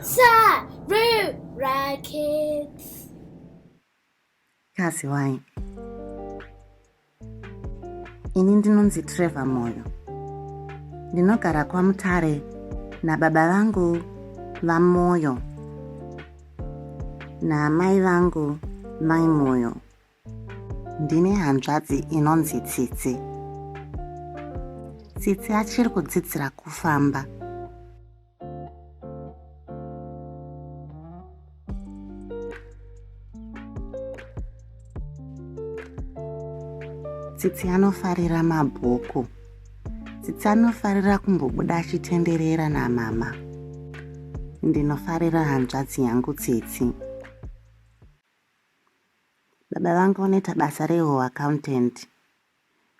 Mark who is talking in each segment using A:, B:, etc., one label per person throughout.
A: Sarura Kids.
B: Kaziwai. Ini ndinonzi Trevor Moyo. Ndinogara kwaMutare nababa vangu vaMoyo naamai vangu mai Moyo. Ndine hanzvadzi inonzi Tsitsi. Tsitsi achiri kudzidzira kufamba. Tsitsi anofarira mabhuku. Tsitsi anofarira kumbobuda achitenderera namama. Ndinofarira hanzvadzi yangu Tsitsi. Baba vangu vanoita basa rehuaccountant.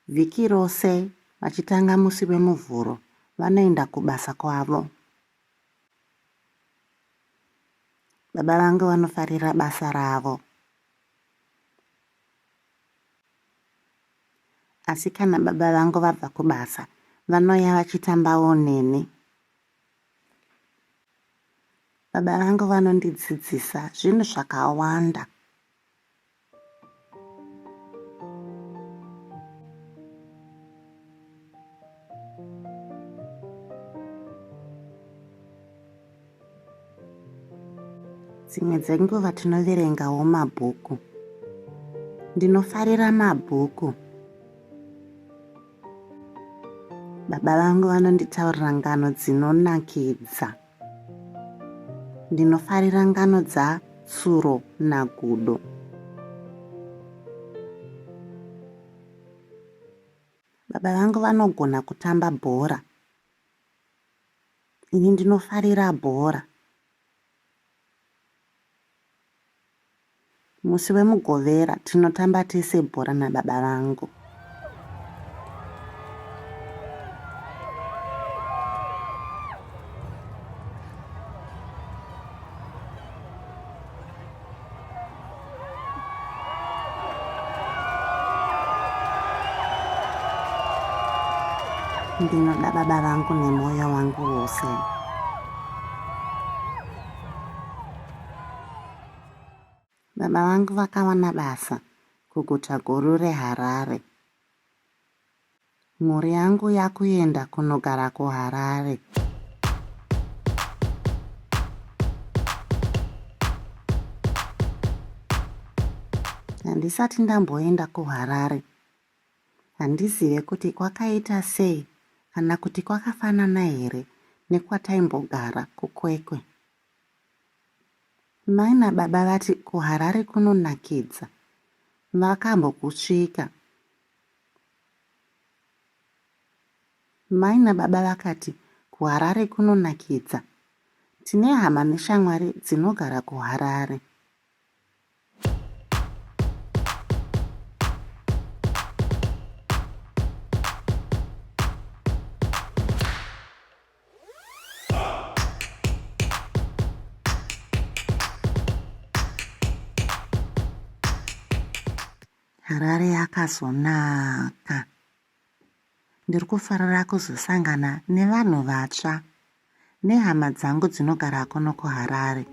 B: Vhiki rose vachitanga musi weMuvhuro vanoenda kubasa kwavo. Baba vangu vanofarira basa ravo. Asi kana baba vangu vabva kubasa vanouya vachitambawo neni. Baba vangu vanondidzidzisa zvinhu zvakawanda. Dzimwe dzenguva tinoverengawo mabhuku. Ndinofarira mabhuku. Baba vangu vanonditaurira ngano dzinonakidza. Ndinofarira ngano dzaTsuro naGudo. Baba vangu vanogona kutamba bhora. Ini ndinofarira bhora. Musi weMugovera tinotamba tese bhora nababa vangu. Ndinoda baba vangu nemwoyo wangu wose. Baba vangu vakawana basa kuguta guru reHarare. Mhuri yangu yakuenda kunogara kuHarare. Handisati ndamboenda kuHarare. Handizive kuti kwakaita sei kana kuti kwakafanana here nekwataimbogara kuKwekwe. Mai nababa vati kuHarare kunonakidza. Vakambokusvika. Mai nababa vakati kuHarare kunonakidza. Tine hama neshamwari dzinogara kuHarare. Harare yakazonaka. Ndiri kufarira kuzosangana nevanhu vatsva nehama dzangu dzinogara kuno kuHarare.